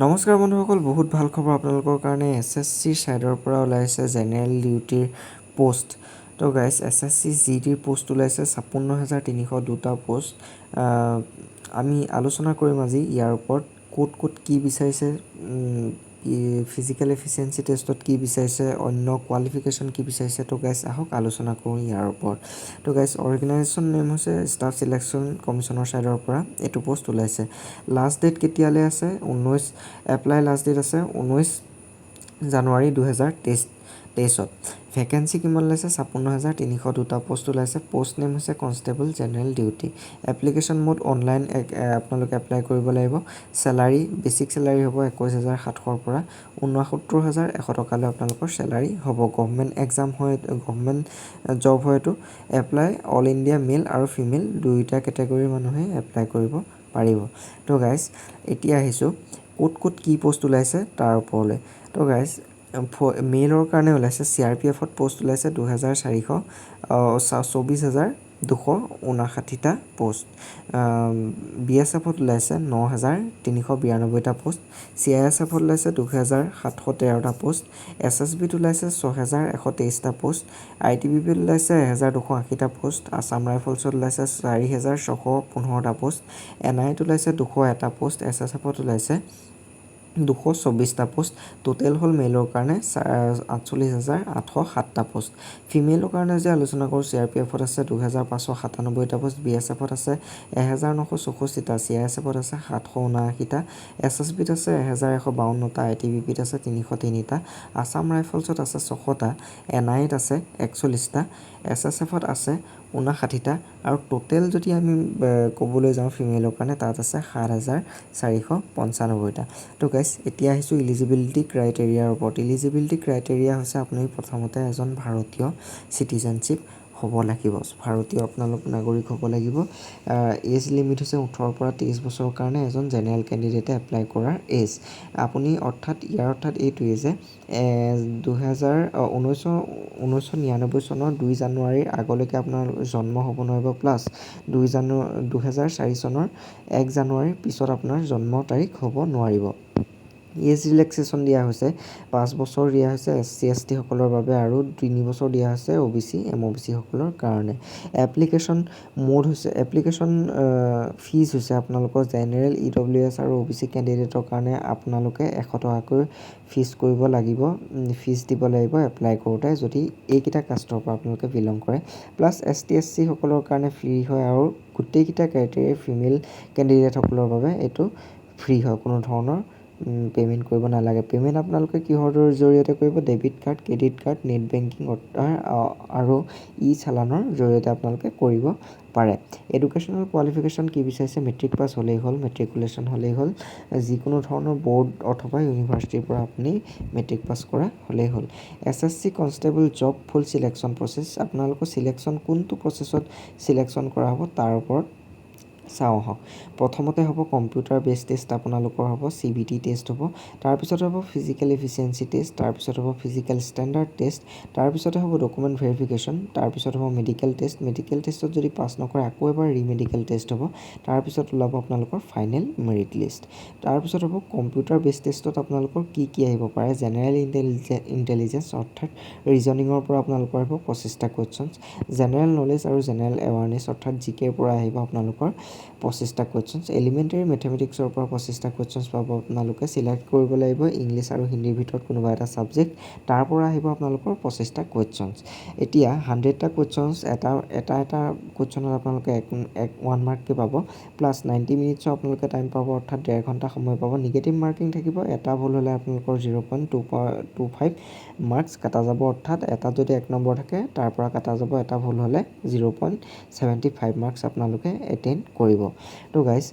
নমস্কাৰ বন্ধুসকল, বহুত ভাল খবৰ আপোনালোকৰ কাৰণে। এছএছচিৰ ছাইডৰ পৰা ওলাইছে জেনেৰেল ডিউটিৰ পষ্ট। তো গাইজ, এছএছচি জিডিৰ পষ্ট ওলাইছে 56,302টা পষ্ট। আমি আলোচনা কৰিম আজি ইয়াৰ ওপৰত, ক'ত ক'ত কি বিচাৰিছে, ফিজিকেল এফিচিয়েঞ্চি টেষ্টত কি বিচাৰিছে, অন্য কোৱালিফিকেশ্যন কি বিচাৰিছে। তো গাইজ, আহক আলোচনা কৰোঁ ইয়াৰ ওপৰত। তো গাইজ, অৰ্গেনাইজেশ্যন নেম হৈছে ষ্টাফ চিলেকশ্যন কমিশ্যনৰ ছাইডৰ পৰা এইটো পষ্ট ওলাইছে। লাষ্ট ডেট কেতিয়ালৈ আছে? 19, এপ্লাই লাষ্ট ডেট আছে 19 জানুৱাৰী 2023ত। ভেকেঞ্চি কিমান ওলাইছে? 56,302টা পষ্ট ওলাইছে। পষ্ট নেম হৈছে constable general duty. Application mode online, আপোনালোকে এপ্লাই কৰিব লাগিব। চেলাৰী, বেচিক চেলাৰী হ'ব 21,700ৰ পৰা 69,100 টকালৈ আপোনালোকৰ চেলাৰী হ'ব। গভমেণ্ট এক্সাম হয়, গভমেণ্ট জব হয় এইটো। এপ্লাই অল ইণ্ডিয়া, মেল আৰু ফিমেল দুয়োটা কেটেগৰীৰ মানুহে এপ্লাই কৰিব পাৰিব। তো গাইজ, এতিয়া আহিছোঁ ক'ত ক'ত কি পষ্ট ওলাইছে তাৰ ওপৰলৈ। তো গাইজ, মেইলৰ কাৰণে ওলাইছে, চিআৰপিএফত পষ্ট ওলাইছে 2400, 24,259টা পষ্ট। বিএছএফত ওলাইছে 9392টা পষ্ট। চিআইএছএফত ওলাইছে 2713টা পষ্ট। এছএছবিত ওলাইছে 6123টা পষ্ট। আইটিবিপিত ওলাইছে 1280টা পষ্ট। আছাম ৰাইফলছত ওলাইছে 4615টা পষ্ট। এনআইত ওলাইছে 201টা পষ্ট। এছএছএফত ওলাইছে 224টা পষ্ট। টোটেল হ'ল মেলৰ কাৰণে 48,807টা পষ্ট। ফিমেলৰ কাৰণে যে আলোচনা কৰোঁ, চিআৰপিএফত আছে 2597টা পষ্ট, বিএছএফত আছে 1964টা, চিআইএছএফত আছে 779টা, এছএছবিত আছে 1152টা, আইটিবিপিত আছে 303টা, আছাম ৰাইফলছত আছে 600টা, এনআইত আছে 41টা, এছএছএফত আছে 59টা আৰু টোটেল যদি আমি ক'বলৈ যাওঁ ফিমেলৰ কাৰণে তাত আছে 7495টা। তো গাইজ, এতিয়া আহিছোঁ ইলিজিবিলিটি ক্ৰাইটেৰিয়াৰ ওপৰত। ইলিজিবিলিটি ক্ৰাইটেৰিয়া হৈছে আপুনি প্ৰথমতে এজন ভাৰতীয় চিটিজেনশ্বিপ হ'ব লাগিব, ভাৰতীয় আপোনালোক নাগৰিক হ'ব লাগিব। এজ লিমিট হৈছে 18ৰ পৰা 23 বছৰৰ কাৰণে এজন জেনেৰেল কেণ্ডিডেটে এপ্লাই কৰাৰ এজ। আপুনি অৰ্থাৎ ইয়াৰ অৰ্থাৎ এইটোৱেই যে দুহেজাৰ ঊনৈছশ 1999 চনৰ 2 জানুৱাৰীৰ আগলৈকে আপোনাৰ জন্ম হ'ব নোৱাৰিব, প্লাছ 2004 চনৰ 1 জানুৱাৰীৰ পিছত আপোনাৰ জন্ম তাৰিখ হ'ব নোৱাৰিব। এজ ৰিলেক্সেশ্যন দিয়া হৈছে 5 বছৰ দিয়া হৈছে এছচি, এছটিসকলৰ বাবে আৰু 3 বছৰ দিয়া হৈছে অ' বি চি, এম অ' বি চিসকলৰ কাৰণে। এপ্লিকেশ্যন মোড হৈছে, এপ্লিকেশ্যন ফিজ হৈছে আপোনালোকৰ জেনেৰেল, ইডব্লিউএছ আৰু অ' বি চি কেণ্ডিডেটৰ কাৰণে আপোনালোকে 100 টকাকৈ ফিজ কৰিব লাগিব, ফিজ দিব লাগিব এপ্লাই কৰোঁতে, যদি এইকেইটা কাষ্টৰ পৰা আপোনালোকে বিলং কৰে। প্লাছ এছটি, এছচিসকলৰ কাৰণে ফ্ৰী হয় আৰু গোটেইকেইটা ক্ৰাইটেৰিয়া ফিমেল কেণ্ডিডেটসকলৰ বাবে এইটো ফ্ৰী হয়, কোনো ধৰণৰ পে'মেণ্ট কৰিব নালাগে। পে'মেণ্ট আপোনালোকে কিহৰ জৰিয়তে কৰিব? Debit card, credit card, net banking আৰু ই চালানৰ জৰিয়তে আপোনালোকে কৰিব পাৰে। এডুকেশ্যনেল কোৱালিফিকেশ্যন কি বিচাৰিছে? মেট্ৰিক পাছ হ'লেই হ'ল, মেট্ৰিকুলেশ্যন হ'লেই হ'ল। যিকোনো ধৰণৰ ব'ৰ্ড অথবা ইউনিভাৰ্চিটিৰ পৰা আপুনি মেট্ৰিক পাছ কৰা হ'লেই হ'ল। SSC constable job full selection process, আপোনালোকৰ চিলেকশ্যন কোনটো প্ৰচেছত চিলেকশ্যন কৰা হ'ব তাৰ ওপৰত চাওঁ আহক। প্ৰথমতে হ'ব কম্পিউটাৰ বেছ টেষ্ট, আপোনালোকৰ হ'ব চিবিটি টেষ্ট হ'ব, তাৰপিছত হ'ব ফিজিকেল এফিচিয়েঞ্চি টেষ্ট, তাৰপিছত হ'ব ফিজিকেল ষ্টেণ্ডাৰ্ড টেষ্ট, তাৰপিছতে হ'ব ডকুমেণ্ট ভেৰিফিকেশ্যন, তাৰপিছত হ'ব মেডিকেল টেষ্ট। মেডিকেল টেষ্টত যদি পাছ নকৰে আকৌ এবাৰ ৰিমেডিকেল টেষ্ট হ'ব, তাৰপিছত ওলাব আপোনালোকৰ ফাইনেল মেৰিট লিষ্ট। তাৰপিছত হ'ব কম্পিউটাৰ বেছ টেষ্টত আপোনালোকৰ কি কি আহিব পাৰে? জেনেৰেল ইণ্টেলিজেঞ্চ অৰ্থাৎ ৰিজনিঙৰ পৰা আপোনালোকৰ আহিব 25টা কুৱেশ্যনছ, জেনেৰেল নলেজ আৰু জেনেৰেল এৱাৰনেছ অৰ্থাৎ জিকেৰ পৰা আহিব আপোনালোকৰ 25টা কুৱেশ্যনছ, এলিমেণ্টেৰী মেথমেটিক্সৰ পৰা 25টা কুৱেশ্যনছ পাব। আপোনালোকে চিলেক্ট কৰিব লাগিব ইংলিছ আৰু হিন্দীৰ ভিতৰত কোনোবা এটা ছাবজেক্ট, তাৰ পৰা আহিব আপোনালোকৰ 25টা কুৱেশ্যনছ। এতিয়া 100টা কুৱেশ্যনছ, এটা এটা এটা কুৱেশ্যনত আপোনালোকে এক এক ওৱান মাৰ্ককৈ পাব, প্লাছ 90 মিনিটছৰ আপোনালোকে টাইম পাব, অৰ্থাৎ ডেৰ ঘণ্টা সময় পাব। নিগেটিভ মাৰ্কিং থাকিব, এটা ভুল হ'লে আপোনালোকৰ 0.25 মাৰ্কছ কটা যাব, অৰ্থাৎ এটাত যদি এক নম্বৰ থাকে তাৰ পৰা কটা যাব, এটা ভুল হ'লে 0.75 মাৰ্কছ আপোনালোকে এটেইন কৰিব। তো গাইজ,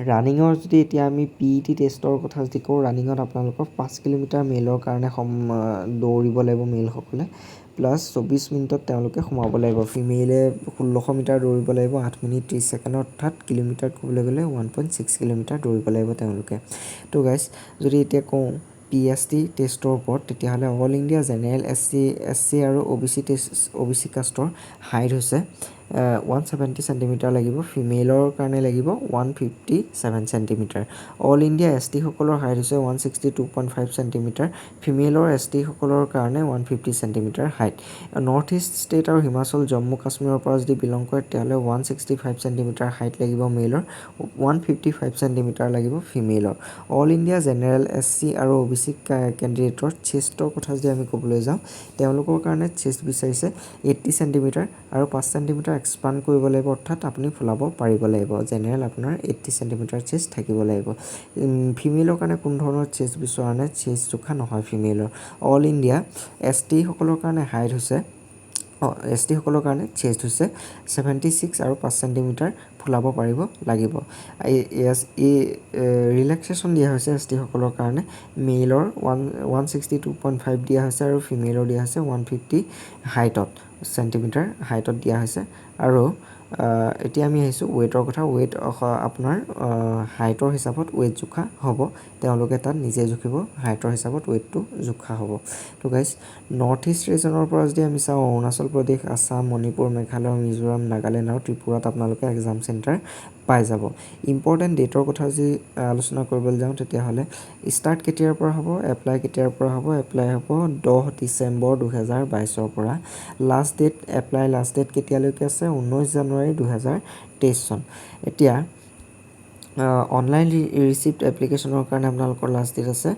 ৰানিঙৰ যদি এতিয়া আমি পিইটি টেষ্টৰ কথা যদি কওঁ, ৰানিঙত আপোনালোকৰ 5 কিলোমিটাৰ মেলৰ কাৰণে দৌৰিব লাগিব মেলসকলে, প্লাছ 24 মিনিটত তেওঁলোকে সোমাব লাগিব। ফিমেলে 1600 মিটাৰ দৌৰিব লাগিব 8 মিনিট 30 ছেকেণ্ডত, অৰ্থাৎ কিলোমিটাৰত ক'বলৈ গ'লে 1.6 কিলোমিটাৰ দৌৰিব লাগিব তেওঁলোকে। তো গাইজ, যদি এতিয়া কওঁ পিএছটি টেষ্টৰ ওপৰত, তেতিয়াহ'লে অল ইণ্ডিয়া জেনেৰেল, এছচি আৰু O' B C test, O' B C কাষ্টৰ হাইট হৈছে 170 চেণ্টিমিটাৰ লাগিব, ফিমেইলৰ কাৰণে লাগিব 157 চেণ্টিমিটাৰ। অল ইণ্ডিয়া এছ টিসকলৰ হাইট হৈছে 162.5 চেণ্টিমিটাৰ, ফিমেইলৰ এছ টিসকলৰ কাৰণে 150 centimetre height. North east state আৰু হিমাচল, জম্মু কাশ্মীৰৰ পৰা যদি বিলং কৰে, তেতিয়াহ'লে 165 চেণ্টিমিটাৰ হাইট লাগিব মেইলৰ, 155 চেণ্টিমিটাৰ লাগিব ফিমেইলৰ। All India general, S C আৰু অ' বি চি কেণ্ডিডেটৰ চেষ্টৰ কথা যদি আমি ক'বলৈ যাওঁ, তেওঁলোকৰ কাৰণে চেষ্ট বিচাৰিছে 80 চেণ্টিমিটাৰ আৰু 5 চেণ্টিমিটাৰ এক্সপাণ্ড কৰিব লাগিব, অৰ্থাৎ আপুনি ফুলাব পাৰিব লাগিব। জেনেৰেল আপোনাৰ 80 চেণ্টিমিটাৰ চেষ্ট থাকিব লাগিব। ফিমেইলৰ কাৰণে কোনো ধৰণৰ চেষ্ট বিচৰা নাই, চেষ্ট জোখা নহয় ফিমেইলৰ। অল ইণ্ডিয়া এছ টিসকলৰ কাৰণে হাইট হৈছে, এছ টিসকলৰ কাৰণে চেষ্ট হৈছে 76 আৰু 5 চেণ্টিমিটাৰ ফুলাব পাৰিব লাগিব। এই ৰিলেক্সেশ্যন দিয়া হৈছে এছ টিসকলৰ কাৰণে। মেইলৰ 162.5 দিয়া হৈছে আৰু ফিমেইলৰ দিয়া হৈছে 150 হাইটত, চেণ্টিমিটাৰ হাইটত দিয়া হৈছে। আৰু এতিয়া আমি আহিছোঁ ৱেইটৰ কথা। ৱেইট আপোনাৰ হাইটৰ হিচাপত ৱেইট জোখা হ'ব। তেওঁলোকে তাত নিজে জুখিব, হাইটৰ হিচাপত ৱেইটটো জোখা হ'ব। তো গাইজ, নৰ্থ ইষ্ট ৰিজনৰ পৰা যদি আমি চাওঁ, অৰুণাচল প্ৰদেশ, আছাম, মণিপুৰ, মেঘালয়, মিজোৰাম, নাগালেণ্ড আৰু ত্ৰিপুৰাত আপোনালোকে এক্সাম চেণ্টাৰ পাই যাব। ইম্পৰ্টেণ্ট ডেটৰ কথা যদি আলোচনা কৰিবলৈ যাওঁ, তেতিয়াহ'লে ষ্টাৰ্ট কেতিয়াৰ পৰা হ'ব, এপ্লাই কেতিয়াৰ পৰা হ'ব? এপ্লাই হ'ব 10 ডিচেম্বৰ 2022ৰ পৰা। Last date apply, last date কেতিয়ালৈকে আছে? 19 জানুৱাৰী 2023 চন। এতিয়া অনলাইন ৰিচিপ্ট এপ্লিকেশ্যনৰ কাৰণে আপোনালোকৰ লাষ্ট ডেট আছে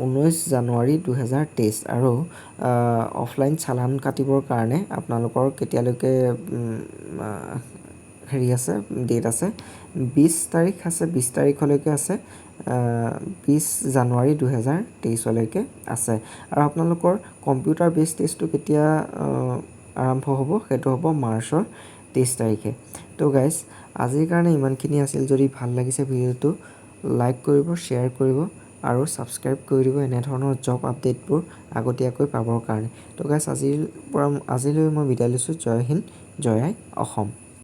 19 জানুৱাৰী 2023 আৰু অফলাইন চালান কাটিবৰ কাৰণে আপোনালোকৰ কেতিয়ালৈকে হেৰি আছে, ডেট আছে? 20 তাৰিখ আছে, 20 তাৰিখলৈকে আছে, 20 জানুৱাৰী 2023লৈকে আছে। আৰু আপোনালোকৰ কম্পিউটাৰ বেছ টেষ্টটো কেতিয়া আৰম্ভ হ'ব? সেইটো হ'ব মাৰ্চৰ 23 তাৰিখে। তো গাইজ, আজিৰ কাৰণে ইমানখিনি আছিল। যদি ভাল লাগিছে ভিডিঅ'টো, লাইক কৰিব, শ্বেয়াৰ কৰিব আৰু ছাবস্ক্ৰাইব কৰি দিব এনেধৰণৰ জব আপডেটবোৰ আগতীয়াকৈ পাবৰ কাৰণে। তো গাইজ, আজিৰ পৰা আজিলৈ মই বিদায় লৈছোঁ। জয় হিন্দ, জয় আই অসম।